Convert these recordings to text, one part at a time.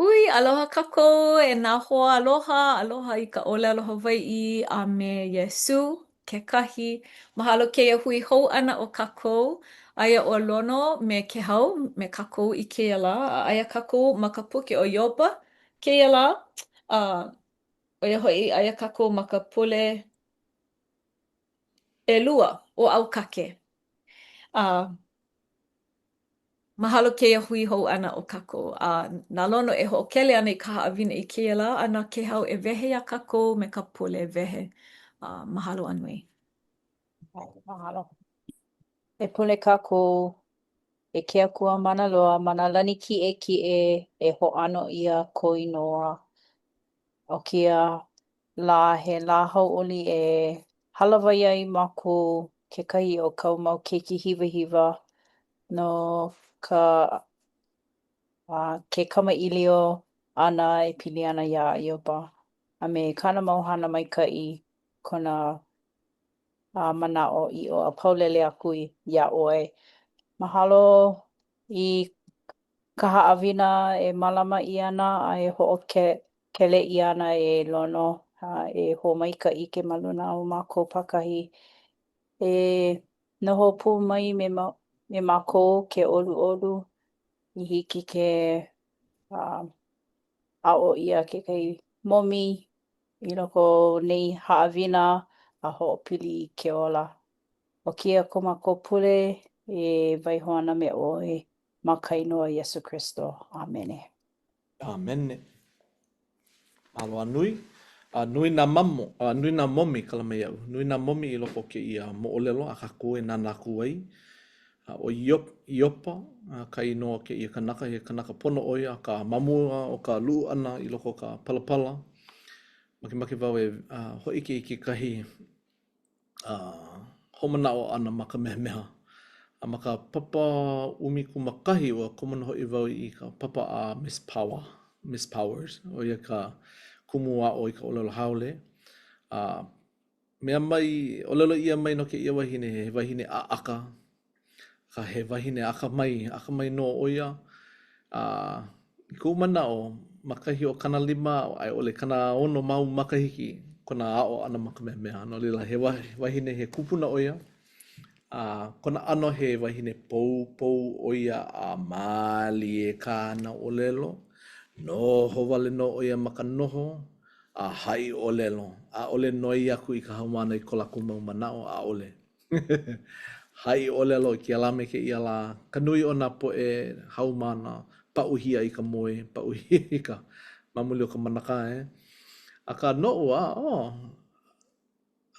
Ui, aloha kākou e nā hoa aloha, aloha i ka ʻōlelo Hawaiʻi a me Iesū kekahi. Mahalo kēia hui hou ʻana o kākou. Aia ʻo Lono me Kehau me kākou i kēia lā, a aia kākou ma ka puke ʻo Ioba kēia lā. A ʻo ia hoʻi, aia kākou ma ka pule ʻelua o ʻAukake. A Mahalo kēia hui hou ʻana o kākou. A na Lono e hoʻokele ana i ka haʻawina i kēia lā, a na Kehau e wehe iā kākou me ka pule wehe. A mahalo a nui. Mahalo. E pule kākou e ke Akua mana loa ma nā lani kiʻekiʻe e hoʻāno ʻia kou inoa. ʻO kēia lā he lā hauʻoli e hālāwai ai mākou kekahi o kāu mau keiki hiwahiwa no ka a ke kamaʻilio ʻana e pili ana iā Ioba a me kāna mau hana maikaʻi, kona a manaʻoʻiʻo a paulele aku iā ʻoe. Mahalo i ka haʻawina e mālama ʻia ana a e hoʻokele ʻia ana e Lono a e hoʻomaikaʻi ʻike ma luna o mākou pākahi. E noho pū mai me, me mākou ke ʻoluʻolu i hiki ke aʻo ʻia kekahi momi i loko o nei haʻawina a hoʻopili i ke ola. ʻO kēia ko mākou pule e waiho ana me ʻoe ma ka inoa Iesū Kristo. ʻĀmene. ʻĀmene. Mahalo a nui. A nui nā mamo, a nui nā momi, kala mai iaʻu. Nui nā momi i loko o kēia moʻolelo a kākou e nānā aku ai. A ʻo Iop, Iopa ka inoa o kēia kanaka, he kanaka pono ʻo ia, akā ma mua o ka luʻu ʻana i loko o ka palapala, makemake wau e hōʻike i kekahi hoʻomanaʻo ʻana ma Kamehameha. A ma ka papa 11, ua komo nō hoʻi wau i ka papa a Miss Power, Miss Powers, ʻo ia ka kumu aʻo i ka ʻōlelo haole. A mea mai, ʻōlelo ʻia mai no kēia wahine, he wahine ʻaʻaka, akā he wahine akamai, akamai nō ʻo ia. A i koʻu manaʻo, ma kahi o 50 a i ʻole 60 mau makahiki kona aʻo ʻana ma Kamehameha. No laila, he wahine, he kupuna ʻo ia. A kona ʻano he wahine poupou ʻo ia a mālie kāna ʻōlelo. Noho wale nō ʻo ia ma ka noho a haʻi ʻōlelo. ʻAʻole noi aku i ka haumāna i ko lākou mau manaʻo, ʻaʻole. Haʻi ʻōlelo i kēlā me kēia lā, ka nui o nā poʻe haumāna paʻuhia i ka moe, paʻuhia i ka ma muli o ka manakā, eh? Akā noʻu, a, oh,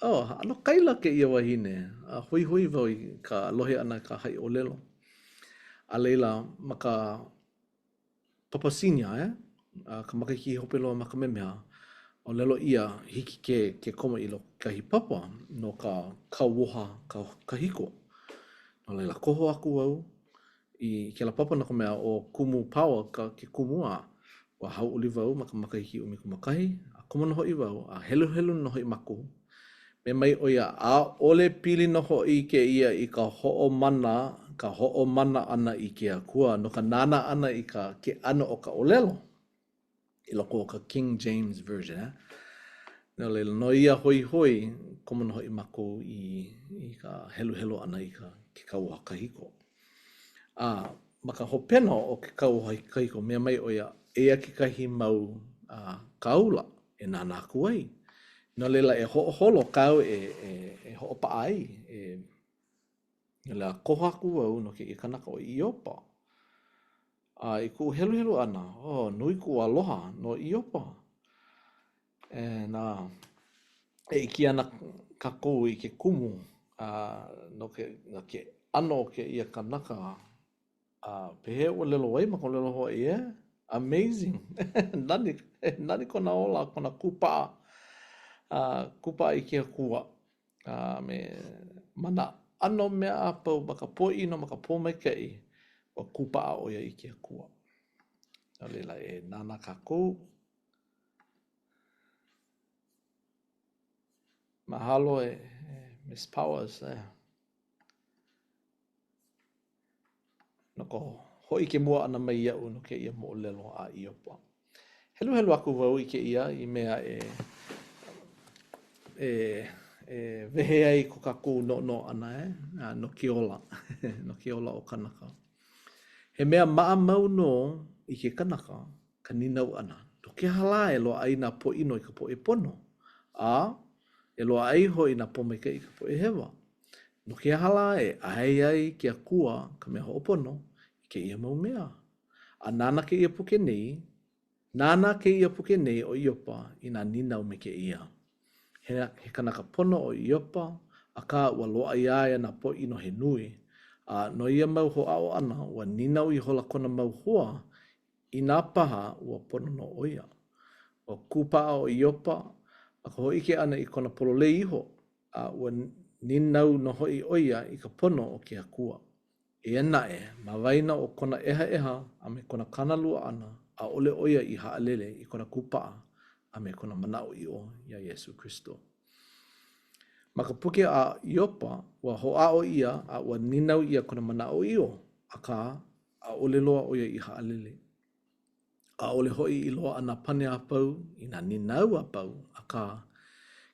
oh, ʻano kaila kēia wahine, a hoihoi wau i ka lohe ʻana i ka haʻi ʻōlelo. A laila, ma ka Papa senior, eh? A ka makahiki hope loa ma Kamehameha, ʻōlelo ʻia, hiki ke, ke komo i loko o kekahi papa no ka kauoha ka, kahiko. No laila, koho aku au i kēlā papa no ka mea ʻo Kumu Power ka, ke kumu a ua hauʻoli wau ma ka makahiki 11, a komo nō hoʻi wau a heluhelu nō hoʻi mākou. Mea mai ʻo ia, ʻaʻole pili nō hoʻi kēia i ka hoʻomana, ka hoʻomana ʻana i ke Akua, no ka nānā ʻana i ka ke ʻano o ka ʻōlelo i loko o ka King James Version. Eh? No laila, no ia hoihoi, komo nō hoʻi mākou i, i ka heluhelu ʻana i ka ke kauoha kahiko. A ma ka hopena o ke kauoha kahiko, mea mai ʻo ia, eia kekahi mau uh, kāula e nānā aku ai. No laila, e hoʻoholo kāu e, e, e hoʻopaʻa ai. E, no laila, koho aku au no kēia kanaka ʻo Iopa. A i kuʻu heluhelu ʻana, oh, nui kuʻu aloha no Iopa. And, uh, e ʻike ana kākou i ke kumu uh, no ke, no ke ʻano o kēia kanaka A pehea ua ʻōlelo ai ma ka ʻōlelo Hawaiʻi, eh? Amazing! Nani, nani kona ola, kona kūpaʻa, uh, kūpaʻa i ke Akua. A me ma nā ʻano mea a pau ma ka pōʻino, ma ka pōmaikaʻi, ua kūpaʻa ʻo ia i ke Akua. No laila, e nānā kākou. Mahalo e, e Miss Powers. Eh. No ka. hōʻike mua ʻana mai iaʻu no kēia moʻolelo a Iopa. Heluhelu aku wau i kēia i mea e e e wehe ai ko kākou noʻonoʻo ʻana e no ke ola, no ke ola o kanaka. He mea maʻamau nō i ke kanaka ka nīnau ʻana, no ke aha lā e loaʻa ai nā pōʻino i ka poʻe pono, a e loaʻa ai hoʻi nā pōmaikaʻi i ka poʻe hewa? No ke aha lā e ʻae ai ke Akua, ka mea hoʻopono, i kēia mau mea? A nāna kēia puke nei, nānā kēia puke nei ʻo Iopa i nā nīnau me kēia. He, he kanaka pono ʻo Iopa, akā ua loaʻa iā ia nā pōʻino he nui, a no ia mau hoʻāʻo ʻana, ua nīnau ihola kona mau hoa inā paha ua pono nō ʻo ia. Ua kūpaʻa ʻo Iopa ma ka hōʻike ʻana i kona pololei iho, a ua nīnau nō hoʻi ʻo ia i ka pono o ke Akua. Eia naʻe, ma waena o kona ʻehaʻeha a me kona kānalua ʻana, ʻaʻole ʻo ia i haʻalele i kona kūpaʻa a me kona manaʻoʻiʻo iā Iesū Kristo. Ma ka puke a Iopa, ua hoʻāʻo ʻia a ua nīnau ʻia kona manaʻoʻiʻo, akā, ʻaʻole loa ʻo ia i haʻalele. ʻAʻole hoʻi i loaʻa nā pane a pau i nā nīnau a pau, akā,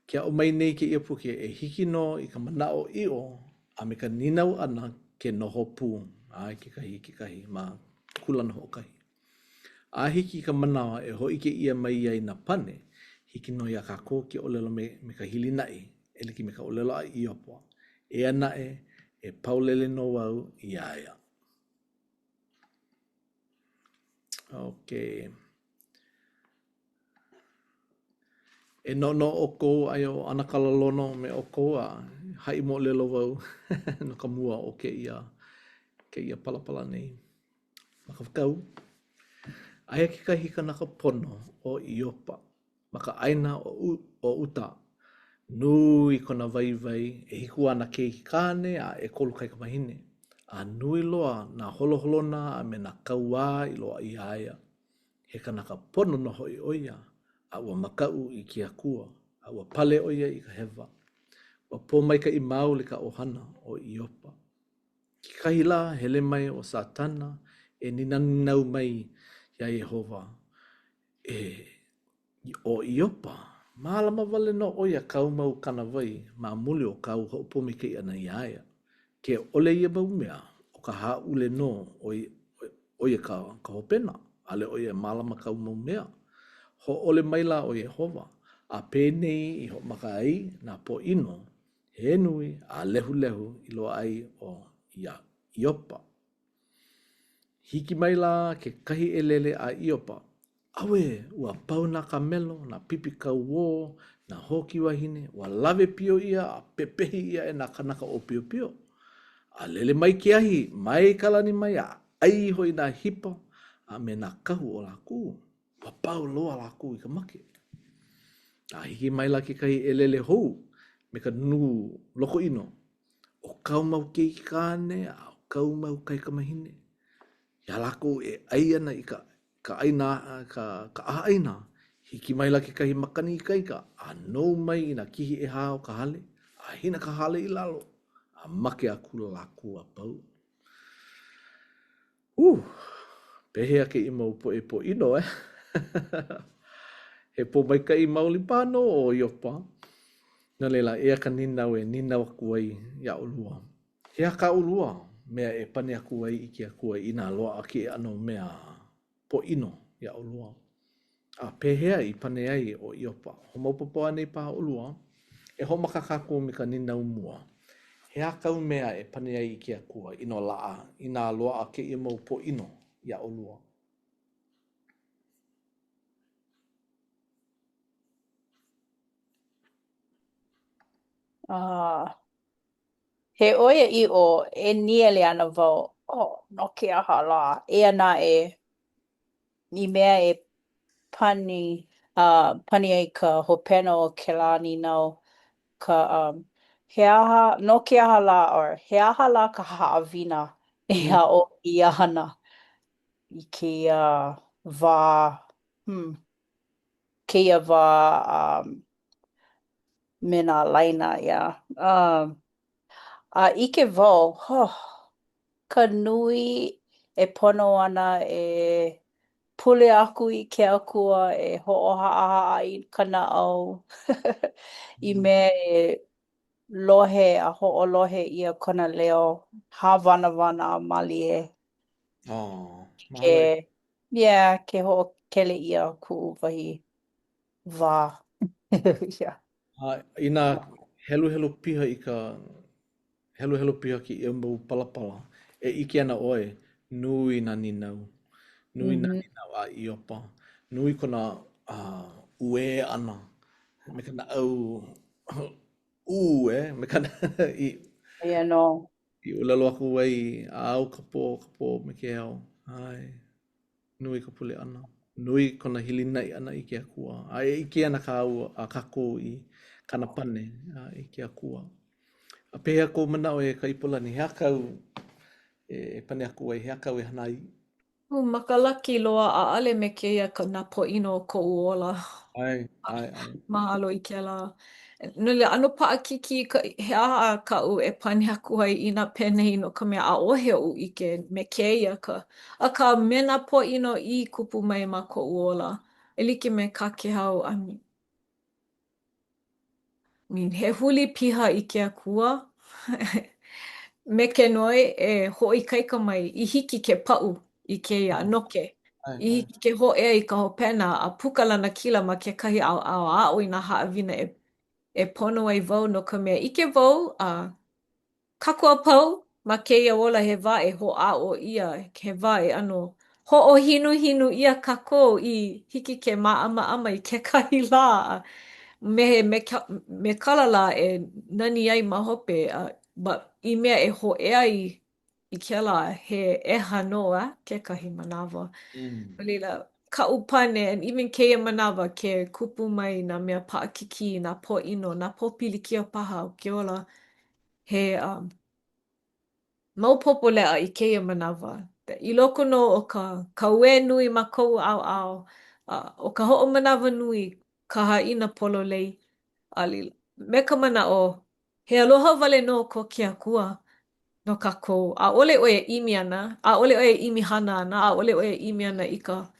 ke aʻo mai nei kēia puke e hiki nō i ka manaʻoʻiʻo a me ka nīnau ʻana ke noho pū a kekahi i kekahi ma kūlana hoʻokahi. A hiki i ka manawa e hōʻike ʻia mai ai nā pane, hiki nō iā kākou ke ʻōlelo me, me ka hilinaʻi e like me ka ʻōlelo a Iopa, eia naʻe, e paulele nō au iā ia. Okay. E noʻonoʻo ʻoukou aia ʻo ʻAnakala Lono me ʻoukou a haʻi moʻolelo wau no ka mua o kēia kēia palapala nei. Makawakau. Aia kekahi kanaka pono ʻo Iopa ma ka ʻāina ʻo ʻUta. Nui kona waiwai, ʻehiku āna keiki kāne a ʻekolu kaikamahine. A nui loa nā holoholona a me nā kauā i loaʻa iā ia. He kanaka pono nō hoʻi ʻo ia, a ua makaʻu i ke Akua, a ua pale ʻo ia i ka hewa. Ua pōmaikaʻi maoli ka ʻohana o Iopa. Kekahi lā, hele mai ʻo Sātana e ninaninau mai iā Iēhova, E, ʻo Iopa, mālama wale nō ʻo ia kāu mau kānāwai ma muli o kāu hoʻopōmaikaʻi ʻana iā ia. Ke ʻole ia mau mea, ʻo ka hāʻule nō ʻo ia ka, ka hopena, ʻaʻole ʻo ia e mālama kāu mau mea. Hōʻole maila ʻo Iēhova, a penei i hoʻomaka ai nā pōʻino he nui a lehulehu i loaʻa ai ʻo iā Iopa. Hiki maila kekahi ʻelele a Iopa, Auē, ua pau nā kāmelo, nā pipi kauō, nā hōki wahine, ua lawe pio ʻia a pepehi ʻia e nā kānaka ʻōpiopio. A lele mai ke ahi mai ka lani mai a ʻai iho i nā hipa a me nā kahu o lākou. Ua pau loa lākou i ka make. A hiki maila kekahi ʻelele hou me ka nū loko ʻino, ʻo kāu mau keiki kāne a ʻo kāu mau kaikamahine, iā lākou e ʻai ana i ka, ka ʻaina, ka, ka ʻahaʻaina, hiki maila kekahi makani ikaika a nou mai i nā kihi ʻehā o ka hale, a hina ka hale i lalo, a make akula lākou a pau. Uh! Pehea kēia mau poʻe pōʻino, eh? He pōmaikaʻi maoli paha nō ʻo Iopa. No laila, eia ka nīnau e nīnau aku ai iā ʻolua. He aha kā ʻolua mea e pane aku ai i ke Akua inā loaʻa kēia ʻano mea pōʻino iā ʻolua? A pehea i pane ai ʻo Iopa? Hoʻomaopopo anei paha ʻolua? E hoʻomaka kākou me ka nīnau mua. He aha kāu mea e pane ai i ke Akua inā loaʻa, inā loaʻa kēia mau pōʻino iā ʻolua? Uh, he ʻoiaʻiʻo, e nīele ana wau, oh, no ke aha lā? Eia naʻe, i mea e pani, uh, pani ai ka hopena o kēlā nīnau, ka, um, he aha, no ke aha lā, or he aha lā ka haʻawina e mm. aʻo ʻia ana i kēia wā, hmm, kēia wā um, me nā laina, yeah. Um, a ʻike wau, huh, ka nui. E pono ana e pule aku i ke Akua, e hoʻohaʻahaʻa i ka naʻau i mea e lohe a hoʻolohe ʻia kona leo hāwanawana a mālie. Oh, Ke, yeah, ke hoʻokele ʻia kuʻu wahi wā. Yeah. A inā heluhelu piha i ka heluhelu piha kēia mau palapala, e ʻike ana ʻoe, nui nā nīnau. Nui nā nīnau a Iopa. Nui kona uh, uē ʻana me ka naʻau ʻū, eh? Me ka i, ʻO ia nō. i ʻōlelo aku ai, a ao ka pō, ka pō me ke ao. ʻAe. Nui ka pule ʻana. Nui kona hilinaʻi ʻana i ke Akua. A e ʻike ana kāua a kākou i kāna pane a, i ke Akua. A pehea kou manaʻo e ka Ipolani? He aha kāu e pane aku ai? He aha kāu e hana ai? Ū, ma ka laki loa, ʻaʻale me kēia ka nā pōʻino o koʻu ola. ʻAe, ʻae, ʻae. Mahalo i kēlā. No laila, ʻano paʻakikī ka, he aha kaʻu e pane aku ai inā penei no ka mea ʻaʻohe oʻu ʻike me kēia ka, akā me nā pōʻino i kupu mai ma koʻu ola, e like me kā Kehau I mean, he huli piha i ke Akua me ke noi e hoʻoikaika mai i hiki ke paʻu i kēia noke, i hiki ke hōʻea i ka hopena a puka lanakila ma kekahi ʻaoʻao a aʻo i nā haʻawina e e pono ai wau no ka mea ʻike wau a Kākou a pau ma kēia ola he wā e hoʻāʻo ʻia, he wā e ʻano hoʻohinuhinu ʻia kākou i hiki ke māʻamaʻama i kekahi lā a me he mekala lā e nani ai ma hope a i mea e hōʻea ai i kēlā he ʻeha nō a kekahi manawa. No laila, kaʻu pane, and even kēia manawa ke kupu mai nā mea paʻakikī, nā pōʻino, nā pōpilikia paha o ke ola, He um, maopopo leʻa i kēia manawa, i loko nō o ka, ka uē nui ma koʻu ʻaoʻao, uh, ʻo ka hoʻomanawanui, ka haʻina pololei, a laila, me ka manaʻo, he aloha wale nō ko ke Akua no kākou. ʻAʻole ʻo ia e ʻimi ana, ʻaʻole ʻo ia e ʻimi hana ana, ʻaʻole ʻo ia e ʻimi ana i ka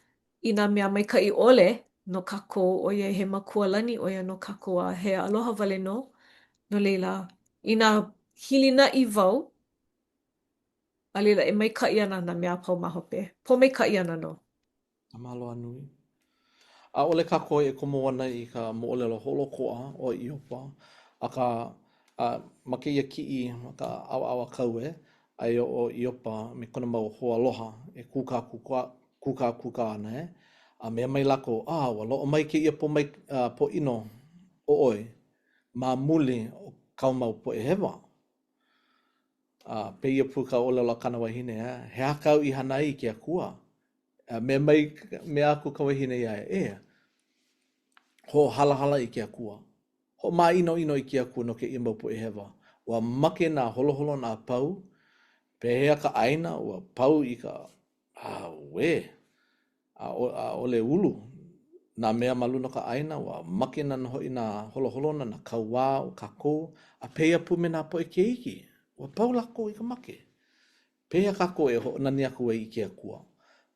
i nā mea maikaʻi ʻole no kākou, ʻoiai he makua lani ʻo ia no kākou a he aloha wale nō. No laila, inā hilinaʻi wau, a laila e maikaʻi ana nā mea a pau ma hope. Pōmaikaʻi ana nō. A mahalo a nui. ʻAʻole kākou e komo ana i ka moʻolelo holoʻokoʻa o Iopa, akā, a ma kēia kiʻi ma ka ʻaoʻao ʻākau e, aia ʻo Iopa me kona mau hoaaloha e kūkākūkā, kūkākūkā ana e, a mea mai lākou, A, ua loaʻa mai kēia pōmai, uh, pōʻino ʻo ʻoe ma muli o kāu mau poʻe hewa. A pēia pū ka ʻōlelo a kāna wahine, he aha kāu i hana ai i ke Akua? A mea mai, mea aku ka wahine iā ia, e, hoʻohalahala i ke Akua. Hoʻomāʻinoʻino i ke Akua no kēia mau poʻe hewa. Ua make nā holoholona a pau, pehea ka ʻāina, ua pau i ka Auē! ʻAʻole ulu nā mea ma luna o ka ʻāina, ua make nā hoʻi nā holoholona, nā kauā o kākou, a pēia pū me nā poʻe keiki, ua pau lākou i ka make. Pehea kākou e hoʻonani aku ai i ke Akua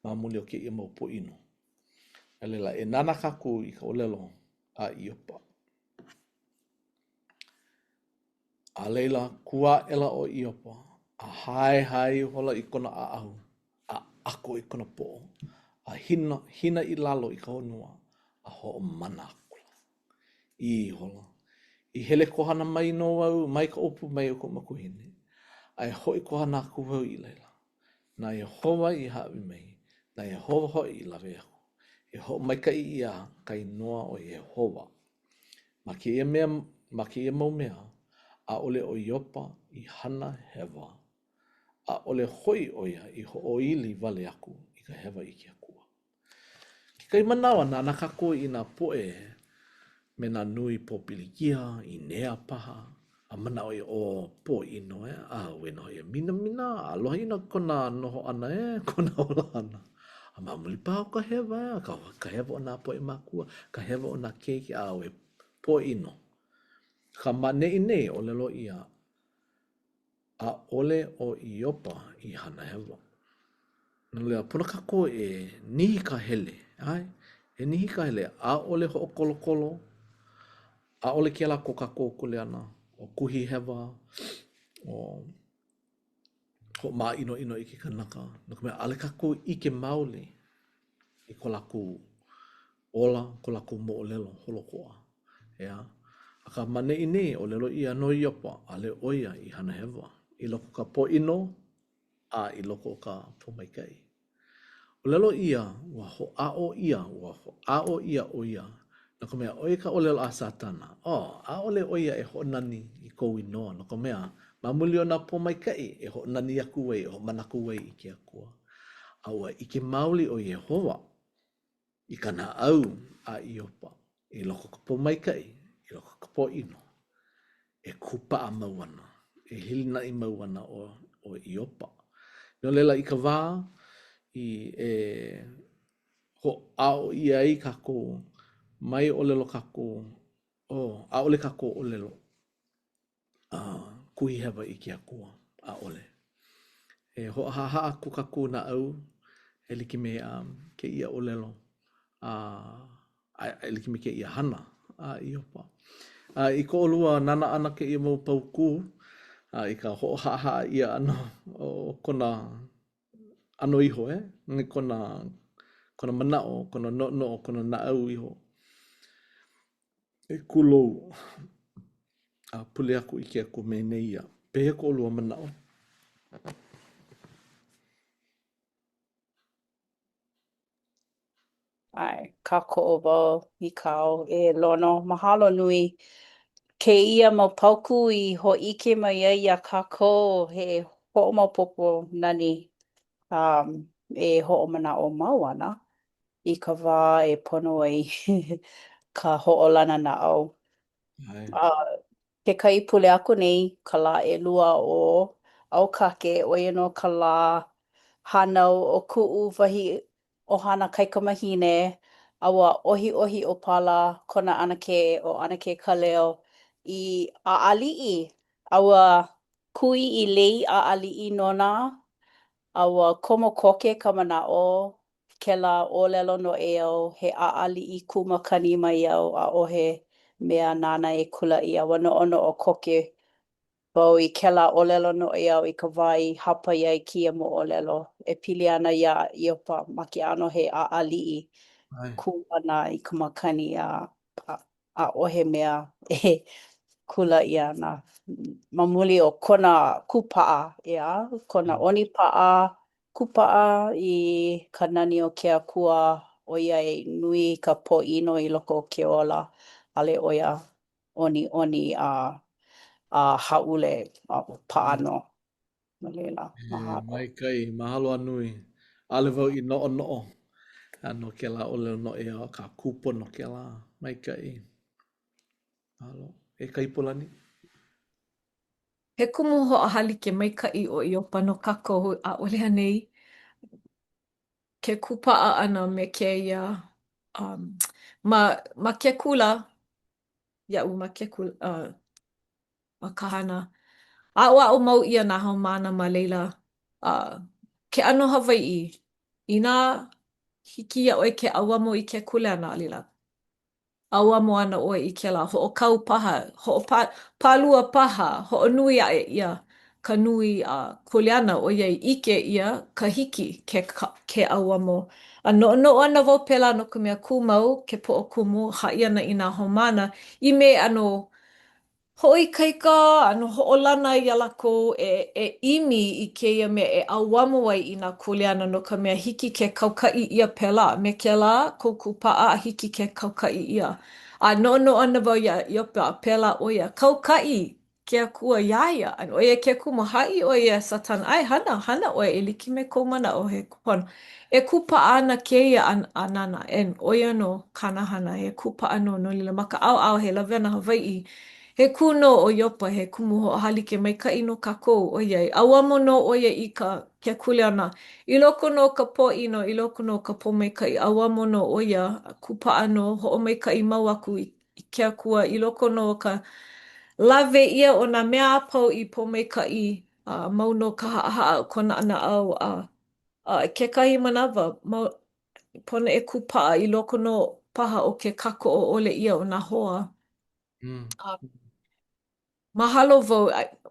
ma muli o kēia mau pōʻino? A laila, e nānā kākou i ka ʻōlelo a Iopa. A laila, kū aʻela ʻo Iopa, a haehae ihola i kona ʻaʻahu, a ʻako i kona poʻo, a hina, hina i lalo i ka honua, a hoʻomana akula. ʻĪ ihola, I hele kohana mai nō au mai ka ʻōpū mai o koʻu makuahine, a e hoʻi kohana aku au i laila. Na Iēhova i hāʻawi mai, na Iēhova hoʻi i lawe aku. E hoʻomaikaʻi ʻia ka inoa o Iēhova. Ma kēia mea, ma kēia mau mea, ʻaʻole ʻo Iopa i hana hewa, ʻaʻole hoʻi ʻo ia i hoʻoili wale aku i ka hewa i ke Akua. Kekahi manawa, nānā kākou i nā poʻe me nā nui pōpilikia, ʻīnea paha, a manaʻo ʻia, ō, pōʻino e, auē nō hoʻi, minamina, aloha ʻino kona noho ʻana e, kona ola ʻana. A ma muli paha o ka hewa e, ka, ka hewa o nā poʻe mākua, ka hewa o nā keiki, auē, pōʻino. Akā ma ʻaneʻi nei, ʻōlelo ʻia, ʻaʻole ʻo Iopa i hana hewa. No laila, pono kākou e nihi ka hele, ʻae, e nihi ka hele, ʻaʻole hoʻokolokolo, ʻaʻole kēlā ko kākou kuleana, ʻo kuhi hewa, ʻo hoʻomāʻinoʻino i ke kanaka, no ka mea, ʻaʻole kākou ʻike maoli i ko lākou ola, ko lākou moʻolelo holoʻokoʻa, ʻeā? Akā ma neʻi nei, ʻōlelo ʻia no Iopa, ʻaʻole ʻo ia i hana hewa i loko o ka pōʻino, a i loko o ka pōmaikaʻi. ʻŌlelo ʻia, ua hoʻāʻo ʻia, ua hoʻāʻo ʻia ʻo ia, no ka mea, ʻo ia ka ʻōlelo a Sātana, Oh, ʻaʻole ʻo ia e hoʻonani i kou inoa, no ka mea, ma muli o nā pōmaikaʻi e hoʻonani aku ai, e hoʻomana aku ai i ke Akua. A ua ʻike maoli ʻo Iēhova i ka naʻau a Iopa, i loko o ka pōmaikaʻi, i loko o ka pōʻino, e kūpaʻa mau ana, e hilinaʻi mau ana ʻo, ʻo Iopa. No laila, i ka wā i e hoʻāʻo ʻia ai kākou, mai ʻōlelo kākou, oh, ʻaʻole kākou ʻōlelo a kuhi hewa i ke Akua, ʻaʻole. E hoʻohaʻahaʻa ko kākou naʻau e like me um, kēia ʻōlelo a uh, e like me kēia hana a Iopa. A i ko ʻolua nānā ʻana kēia mau paukū a i ka hoʻohaʻahaʻa ʻia ʻana o kona ʻano iho, eh? Me kona, kona manaʻo, kona noʻonoʻo, kona naʻau iho. E kūlou a pule aku i ke Akua me nēia. Pehea ko ʻolua manaʻo? ʻAe, kākoʻo wau i kāu e Lono. Mahalo nui kēia mau paukū i hōʻike mai ai iā kākou he hoʻomaopopo nani um, e hoʻomanaʻo mau ana i ka wā e pono ai ka hoʻolana naʻau. A kekahi pule aku nei, ka lā ʻelua o ʻAukake, ʻo ia nō ka lā hānau o kuʻu wahi ʻohana kaikamahine, a ua ʻohiʻohi ʻōpala kona ʻanakē, ʻo ʻAnakē Kaleo, i ʻaʻaliʻi, a ua kui i lei ʻaʻaliʻi nona, a ua komo koke ka manaʻo kēlā ʻōlelo noʻeau, he ʻaʻaliʻi kū makani mai au, ʻaʻohe mea nāna e kulaʻi, a ua noʻonoʻo koke wau i kēlā ʻōlelo noʻeau i ka wā i hāpai ai kēia moʻolelo e pili ana iā Iopa ma ke ʻano he ʻaʻaliʻi kū ana i ka makani a ʻaʻohe mea e kulaʻi ana ma muli o kona kūpaʻa, ʻeā, kona ʻonipaʻa, kūpaʻa i ka nani o ke Akua ʻoiai nui ka pōʻino i loko o ke ola, ʻaʻole ʻo ia ʻoniʻoni a a hāʻule a paʻa nō. No laila, mahalo. Maikaʻi, mahalo a nui. ʻAʻole wau i noʻonoʻo a no kēlā ʻōlelo noʻeau, akā kūpono kēlā. Maikaʻi. Mahalo. E Kaipolani. He kumu hoʻohālike maikaʻi ʻo Iopa no kākou, ʻaʻole anei ke kūpaʻa ʻana me kēia um, ma, ma ke kula, iaʻu ma ke kula, uh, ma Kahana. Aʻoaʻo mau ʻia nā haumāna ma laila uh, ke ʻano Hawaiʻi. Inā hiki iā ʻoe ke ʻauamo i ke kuleana, a laila, ʻauamo ana ʻoe i kēlā hoʻokau paha, hoʻopālua paha, hoʻonui aʻe ʻia ka nui a kuleana ʻoiai ʻike ʻia ka hiki ke ke ʻauamo. A noʻonoʻo ana wau pēlā no ka mea kūmau ke poʻokumu haʻi ana i nā haumāna i mea ʻano hoʻoikaika ʻano hoʻolana iā lākou e e ʻimi i kēia mea e ʻauamo ai i nā kuleana no ka mea hiki ke kaukaʻi ʻia pēlā me kēlā kou kūpaʻa a hiki ke kaukaʻi ʻia. A noʻonoʻo ana wau iā Iopa, pēlā ʻo ia, kaukaʻi ke Akua iā ia, a ʻo ia ke kumu, haʻi ʻoe iā Sātana, ʻae, hana, hana ʻoe e like me kou manaʻo he kūpono. E kūpaʻa ana kēia a nānā, and ʻo ia nō kāna hana, he kūpaʻa nō, no laila, ma ka ʻaoʻao he lawena Hawaiʻi, he kū nō ʻo Iopa, he kumu hoʻohālike maikaʻi no kākou, ʻoiai, ʻauamo nō ʻo ia i ka ke kuleana. I loko nō o ka pōʻino, i loko nō o ka pōmaikaʻi, ʻauamo nō ʻo ia, kūpaʻa nō, hoʻomaikaʻi mau aku i i ke Akua i loko nō o ka lawe ʻia o nā mea a pau i pōmaikaʻi, a mau nō ka haʻahaʻa o kona naʻau, a. A i kekahi manawa, mau, pono e kūpaʻa i loko nō paha o ke kākoʻo ʻole ʻia o nā hoa. Mm. A mahalo wau,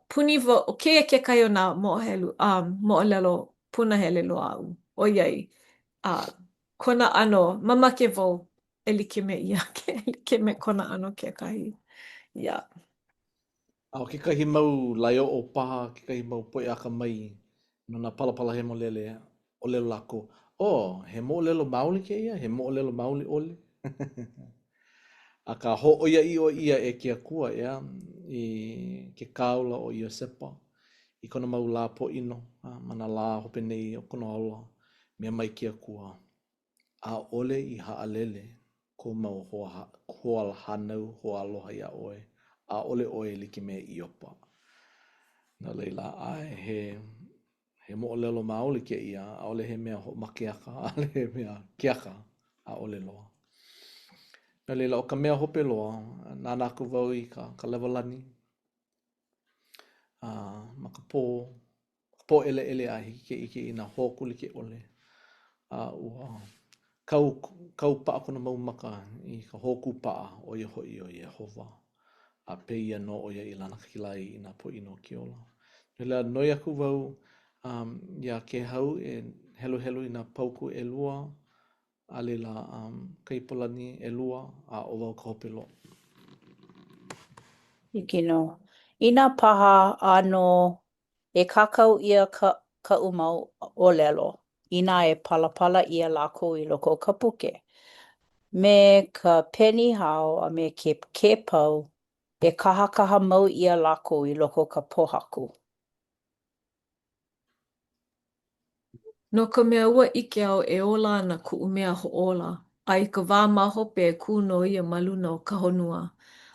puni wau, ʻo kēia kekahi o nā moʻohelu, um, moʻolelo punahele loa aʻu, ʻoiai, uh, kona ʻano, mamake wau e like me ia, e like me kona ʻano kekahi. Yeah. A ʻo kekahi mau laeoʻo paha, kekahi mau poʻe akamai no nā palapala hemolele, ʻōlelo lākou, Oh, he moʻolelo maoli kēia? He moʻolelo maoli ʻole? Akā, hōʻoiaʻiʻo ʻia e ke Akua, ʻeā, i ke kāula ʻo Iosepa, i kona mau lā pōʻino, a ma nā lā hope nei o kona ola, mea mai ke Akua, ʻAʻole i haʻalele kou mau hoahānau hoaaloha iā ʻoe, ʻaʻole ʻoe e like me Iopa. No laila, ʻae, he, he moʻolelo maoli kēia, ʻaʻole he mea hoʻomakeʻaka, ʻaʻole he mea keaka, ʻaʻole loa. No laila, ʻo ka mea hope loa, nānā aku wau i ka, ka lewa lani, a ma ka pō, pōʻeleʻele a hiki ke ʻike i nā hōkū like ʻole. A ua kau, kau paʻa kona mau maka i ka hōkū paʻa, ʻo ia hoʻi ʻo Iēhova. A pēia nō ʻo ia i lanakila ai i nā pōʻino o ke ola. No laila, noi aku wau um, iā Kēhau e heluhelu i nā paukū ʻelua, a laila um, Kaipolani ʻelua, a ʻo wau ka hope loa. Hiki nō. Inā paha ʻānō E kākau ʻia ka, kaʻu mau ʻōlelo, inā e palapala ʻia lākou i loko o ka puke. Me ka peni hao a me ke kēpau, e kahakaha mau ʻia lākou i loko o ka pōhaku. No ka mea, ua ʻike au e ola ana kuʻu mea hoʻōla, a i ka wā ma hope e kū nō ia ma luna o ka honua.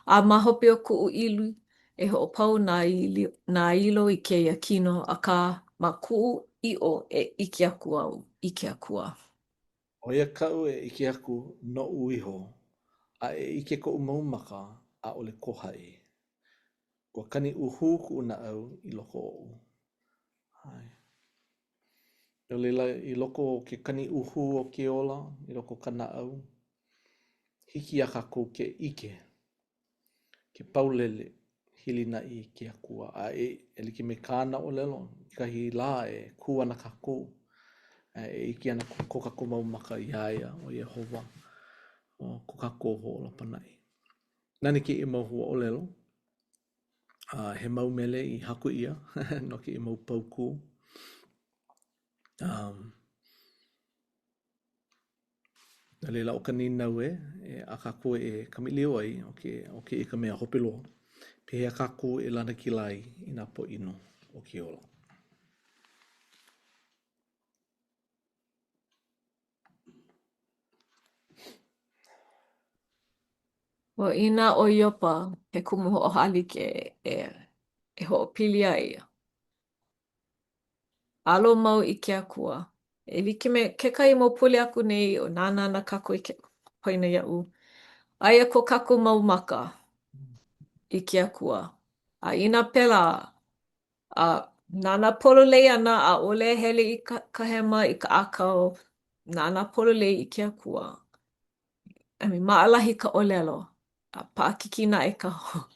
A ma hope o kuʻu ʻili, e hoʻopau nā nā ilo i kēia kino, akā, ma kuʻu ʻiʻo e ʻike aku au i ke Akua. ʻO ia kaʻu e ʻike aku noʻu iho, a e ʻike koʻu mau maka, ʻaʻole ko haʻi. Ua kaniʻuhū kuʻu naʻau i loko oʻu. ʻAe. No laila, i loko o ke kaniʻuhū o ke ola, i loko o ka naʻau, hiki iā kākou ke ʻike, ke paulele, hilinaʻi i ke Akua. A e, e like me kāna ʻōlelo, kekahi lā e kū ana kākou, a e ʻike ana ko kākou mau maka iā ia, ʻo Iēhova, ʻo ko kākou hoʻōla pānaʻi. Nani kēia mau huaʻōlelo. A he mau mele i haku ʻia no kēia mau paukū. Um, no laila, ʻo ka nīnau e, e a kākou e kamaʻilio ai, ʻo ke, ʻo kēia ka mea hope loa, pehea kākou e lanakila ai i nā pōʻino o ke ola? Well, inā ʻo Iopa he kumu hoʻohālike e, e hoʻopili ai, alo mau i ke Akua. E like me kekahi mau pule aku nei, o nānā ana kākou i ke paina iaʻu. Aia ko kākou mau maka i ke Akua. A inā pēlā, a nānā pololei ana, ʻaʻole hele i ka, ka hema, i ka ʻākau, nānā pololei i ke Akua. I mean, maʻalahi ka ʻōlelo, a paʻakikī naʻe ka,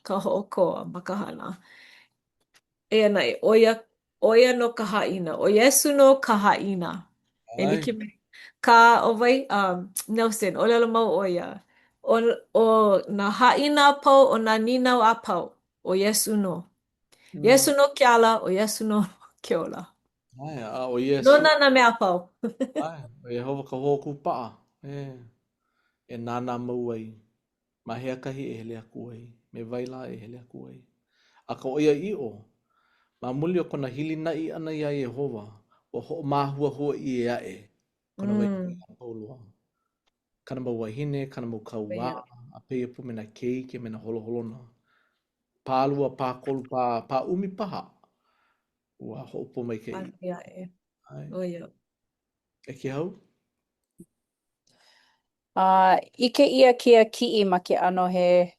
ka hoʻokō ma ka hana. Eia naʻe, ʻo ia, ʻo ia nō ka hāʻina. ʻO Iesū nō ka hāʻina. E like me kā ʻo wai, um, Nelson, ʻōlelo mau ʻo ia. ʻO, ʻo nā hāʻina a pau, ʻo nā nīnau a pau, ʻo Iesū nō. Mm. Iesū nō ke ala, ʻo Iesū nō ke ola. ʻAe, a ʻo Iesū. Nona nā mea a pau. ʻAe, ʻo Iēhova ka hōkū paʻa, e, e nānā mau ai, ma hea kahi e hele aku ai, me wai lā e hele aku ai. A ka ʻoiaʻiʻo, ma muli o kona hilinaʻi ʻana iā Iēhova, ua hoʻomāhuahua ʻia aʻe kona waiwai Mm. a pau loa. Kāna mau wāhine, kāna mau kauā, a pēia pū me nā keiki a me nā holoholona. Pālua, pākolu, pā, pāʻumi paha. Ua hoʻopōmaikaʻi. Pānui aʻe. ʻO ia. E Kēhau? A ʻike ʻia kēia kiʻi ma ke ʻano he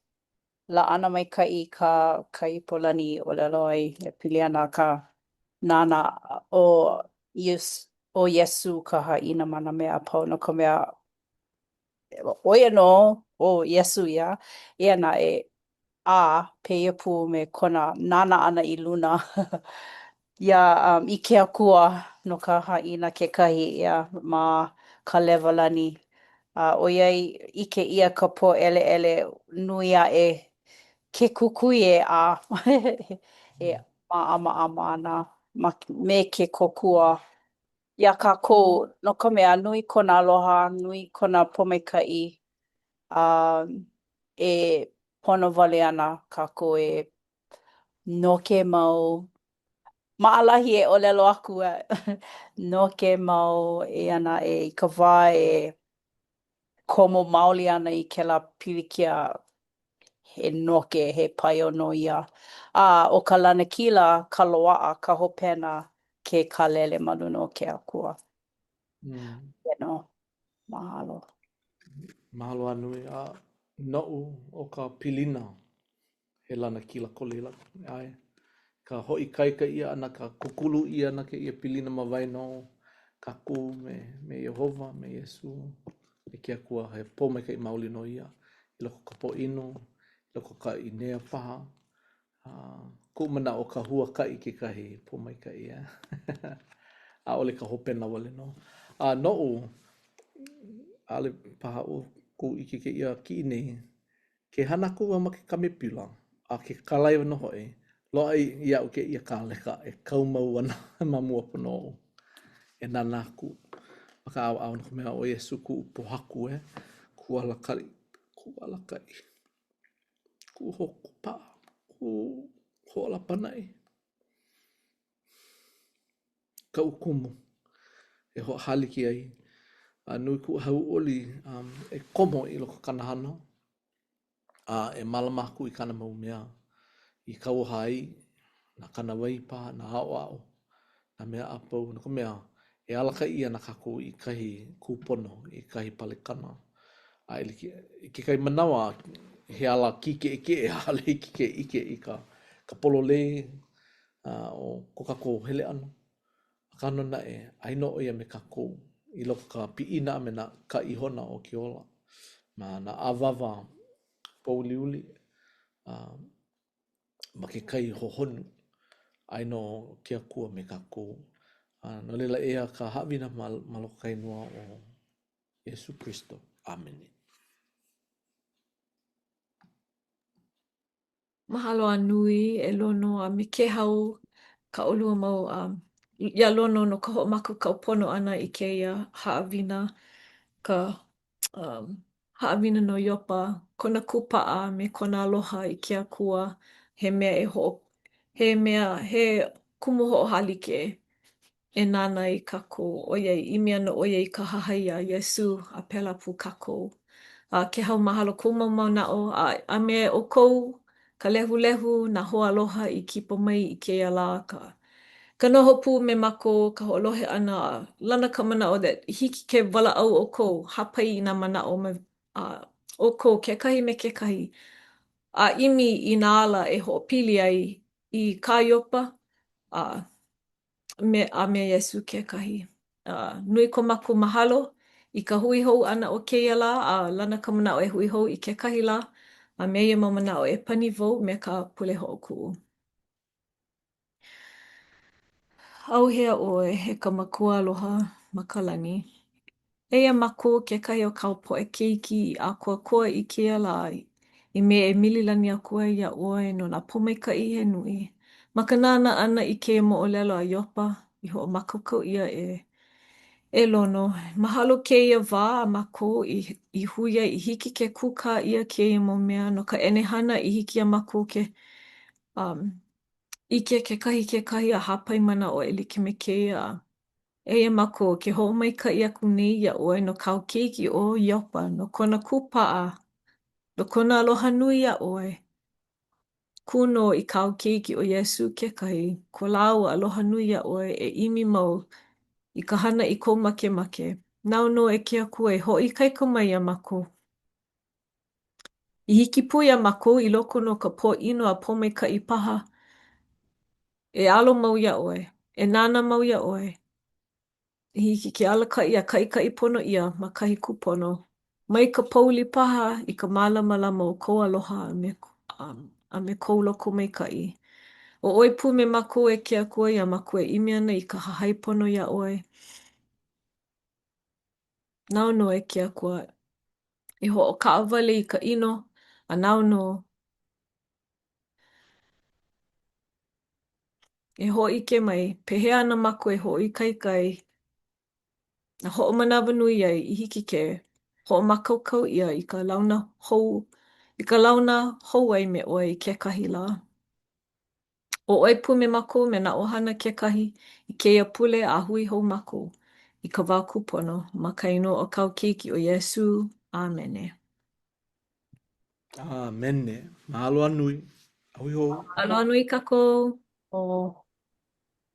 laʻana maikaʻi kā Kaipolani i ʻōlelo ai e pili ana ka nānā ʻo Ius. ʻo Iesū ka hāʻina ma nā mea a pau, no ka mea, ʻo ia nō, ʻo Iesū ia, eia naʻe, a pēia pū me kona nānā ʻana i luna iā um, i ke Akua no ka hāʻina kekahi, ʻeā, ma ka lewa lani. A ʻoiai ʻike ʻia ka pōʻeleʻele nui aʻe ke kukui e ʻā e māʻamaʻama ana ma, me ke kōkua iā kākou, no ka mea, nui kona aloha, nui kona pōmaikaʻi, a e pono wale ana kākou e noke mau, maʻalahi e ʻōlelo aku, noke mau, eia naʻe i ka wā e komo maoli ana i kēlā pilikia, he noke, he paio nō ia. A ʻo ka lanakila, ka loaʻa, ka hopena, ke kālele ma luna o ke Akua. Mm. ʻO ia nō. Mahalo. Mahalo a nui. A noʻu, ʻo ka pilina, he lanakila ko laila. ʻAe. Ka hoʻoikaika ʻia ʻana, ka kūkulu ʻia ʻana kēia pilina ma waena o kākou me, me Iēhova, me Iesū, me ke Akua. He pōmaikaʻi maoli nō ia i loko o ka pōʻino, i loko o ka ʻīnea paha. A koʻu manaʻo ka huakaʻi kekahi pōmaikaʻi, eh? ʻAʻole ka hopena wale nō. A noʻu, ʻaʻole paha ʻoukou ʻike kēia kiʻi nei, ke hana aku wau ma ke kamepila, a ke kalaiwa nō hoʻi, loaʻa iaʻu kēia kāleka e kau mau ana ma mua pono oʻu e nānā aku ma ka ʻaoʻao no ka mea ʻo Iesū kuʻu pōhaku, eh, kuʻu alakaʻi, kuʻu alakaʻi. Kuʻu hōkū paʻa, kuʻu hoʻōla pānaʻi, kaʻu kumu e hoʻohālike ai a nui kuʻu hauʻoli um, e komo i loko o kāna hana a e mālama aku i kāna mau mea i kauoha ai nā kānāwai paha, nā aʻoaʻo, nā mea a pau, no ka mea, e alakaʻi ana kākou i kahi kūpono, i kahi palekana. A i like, i kekahi manawa, he ala kīkeʻekeʻe, ʻaʻole hiki ke ʻike i ka, ka pololei uh, o ko kākou hele ʻana. Akā nō naʻe, aia nō ʻo ia me kākou i loko ka piʻina a me nā ka ihona o ke ola. Ma nā awāwa pōuliuli, uh, ma ke kai hohonu, aia nō ke Akua me kākou. A no laila, eia ka haʻawina ma, ma loko ka inoa o Iesū Kristo. ʻĀmene. Mahalo a nui e Lono a me Kēhau kā ʻolua mau um, iā Lono no ka hoʻomākaukau pono ʻana i kēia haʻawina ka um, haʻawina no Iopa, kona kūpaʻa me kona aloha i ke Akua, he mea e hoʻo, he mea, he kumu hoʻohālike e nānā i kākou, ʻoiai, ʻimi ana ʻo ia i ka hahai iā Iesū, a pēlā pū kākou. A Kēhau mahalo kou mau manaʻo, a, a me ʻoukou, ka lehulehu, nā hoaaloha i kipa mai i kēia lā, ka, ka noho pū me mākou, ka hoʻolohe ʻana, a lana ka manaʻo that hiki ke walaʻau ʻoukou, hāpai i nā manaʻo me a ʻoukou kekahi me kekahi, a ʻimi i nā ala e hoʻopili ai i kā Iopa a me, a me Iesū kekahi. A nui ko mākou mahalo i ka hui hou ʻana o kēia lā, a lana ka manaʻo e hui hou i kekahi lā, a me ia mau manaʻo e pani wau me ka pule hoʻokuʻu. ʻAuhea ʻoe, e ka Makua aloha ma ka lani. Eia mākou kekahi o kāu poʻe keiki i ʻākoakoa i kēia lā i mea e mililani aku ai iā ʻoe no nā pōmaikaʻi he nui. Ma ka nānā ʻana i kēia moʻolelo a Iopa i hoʻomākaukau ʻia e e Lono, mahalo kēia wā a mākou i i hui ai i hiki ke kūkā ʻia kēia mau mea no ka ʻenehana i hiki iā mākou ke um, ʻike kekahi kekahi a hāpai manaʻo e like me kēia. Eia mākou, ke hoʻomaikaʻi aku nei iā ʻoe no kāu keiki ʻo Iopa, no kona kūpaʻa, no kona aloha nui iā ʻoe. Kū nō i kāu keiki ʻo Iesū kekahi, ko lāua aloha nui iā ʻoe e ʻimi mau i ka hana i kou makemake. Nāu nō e ke Akua e hoʻoikaika mai iā mākou. I hiki pū iā mākou i loko nō ka pōʻino a pōmaikaʻi paha, e alo mau iā ʻoe, e nānā mau iā ʻoe. I hiki ke alakaʻi a kaʻikaʻi pono ʻia ma kahi kūpono. Mai ka pouli paha i ka mālamalama o kou aloha a me, a me kou lokomaikaʻi. ʻO ʻoe pū me mākou e ke Akua iā mākou e ʻimi ana i ka hahai pono iā ʻoe. Nāu nō e ke Akua i hoʻokaʻawale i ka ʻino, a nāu nō E hōʻike mai, pehea ana mākou e hoʻoikaika ai a hoʻomanawanui ai i hiki ke hoʻomākaukau ʻia i ka launa hou i ka launa hou ai me ʻoe i kekahi lā. ʻO ʻoe pū me mākou me nā ʻohana kekahi i kēia pule a hui hou mākou i ka wā kūpono ma ka inoa o kāu Keiki ʻo Iesū. ʻĀmene. ʻĀmene. Mahalo a nui. A hui hou. Aloha nui kākou. Oh.